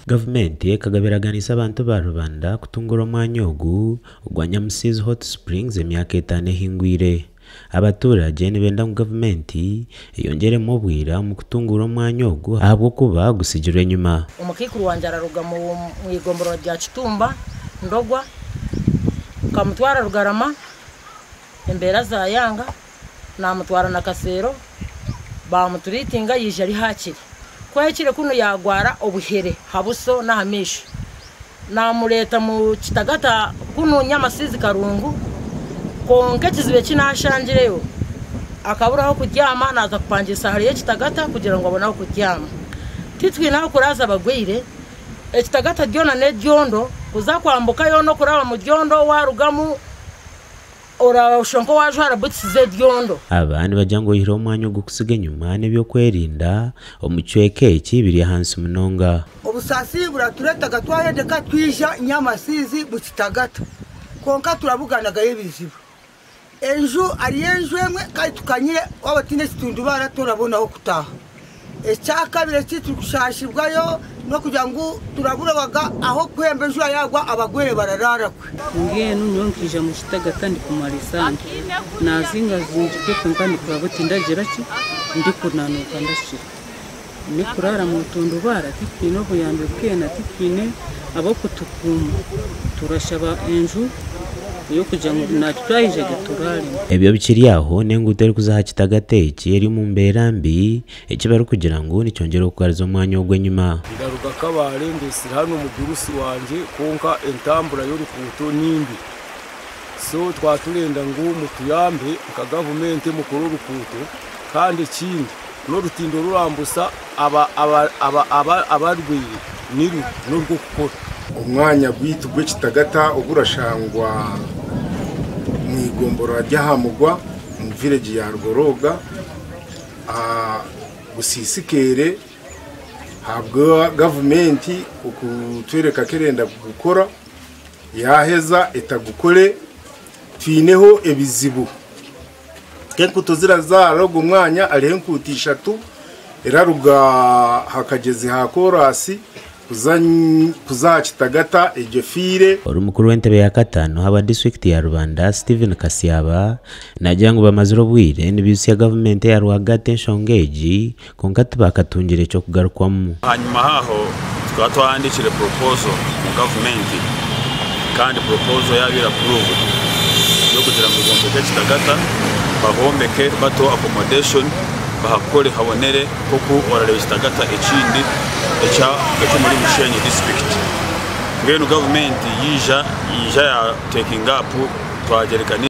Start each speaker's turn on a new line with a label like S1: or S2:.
S1: Gavumenti ekagaba eraganisa abantu ba Rubanda kutungura omwanya ogu ogwa Nyamusiizi Hot Springs emyaka etaano ehingwire. Abaturagye nibenda ngu gavumenti eyongyeremu obwira omu kutunguura omwanya ogu ahabw'okuba gutsigirwe enyima.
S2: Omukaikuru wangye araruga mu igomborora rya Kitumba, Ndogwa, nkamutwara Rugarama, embeera zaayanga, naamutwara na Kaseero, baamuturiitinga yaija ari hakiri. Ku ahikire kunu yaagwara obuhere ha buso n'aha maisho. Naamureeta mu kitagata kunu Nyamasiizi Karungu, kwonka ekizibu eki naashangireyo akabura ah'okubyama naaza kupangisa hare y'ekitagata kugira ngu abone ah'okubyama. Titwine ah'okuraaza abagwaire, ekitagata ryona n'eryondo, kuza kwambukayo n'okuraba mu ryondo waarugamu Orashusha nk'owaajwara butusi z'ebyondo.
S1: Aba nibagira ngu oihireho omwanya ogw'okutsiga enyima n'eby'okwerinda omu kicweka eki biri ahansi munonga.
S3: Obusaasi buraturetaga twayendeka twija Nyamasiizi bukitagata kwonka turabuganagayo ebizibu. Enju hariyo enju emwe kandi tukanyire waaba otiine ekitundubaara torabona ah'okutaaha. Ekyakabiri eki turikushaashibwayo n'okugira ngu turaburwaga ah'okuhemba enjura yaagwa abagwere bararaara kwe.
S4: Mbwenu nyowe nkaija mu kitagata ndikumara esande, naazingazingirwe kwonka ndikureeba oti ndagira ki, ndikunanuuka ndakira. Ndikuraara mu ntundubaara titwine obuyambi bwena, titwine ab'okutukuuma, turashaba enju ey'okugira ngu naitwe twayija turaaremu.
S1: Ebyo bikiri aho, n'enguuto erikuza aha kitagata eki eri omu mbeera mbi, eki barikugira ngu nikyongyera okugariza omwanya ogwo enyima.
S5: Ndaruga Kabale ndetsire hanu omugurusi wangye kwonka entambura y'oruguuto ni mbi so twaba turenda ngu mutuyambe nka gavumenti mukore oruguuto kandi ekindi n'orutindo rurambusa abarwaire niru n'orw'okukora.
S6: Omwanya gwaitu gw'ekitagata ogurashangwa omu igomborora ry'aha Mugwa omu village ya Rugorooga gusiisikaire ahabwa gavumenti okutworeka ku erenda kugukora yaheza etagukore. Twineho ebizibu nk'enkuuto zirazaara ogu mwanya hariho enkuuto ishatu eraruga aha kagyezi ha koorasi kuza aha kitagata egyo efiire.
S1: Ori mukuru w'entebe ya kataano ahabwa disiturikiti ya Rubanda, Stephen Kasyaba naagira ngu bamazire obwire nibijutsya gavumenti eya rwagati enshonga egi kwonka tibakatungire ky'okugarukwamu.
S7: Ahanyima haaho tukaba twahandiikire proposal mu gavumenti kandi proposal yabaire approved y'okugira ngu bombeke ekitagata bahombeke bateho accommodation bahakore habonere nk'oku orareeba ekitagata ekindi eky'omuri Bushenyi district. Mbwenu gavumenti yaija ya taking up twagyereka.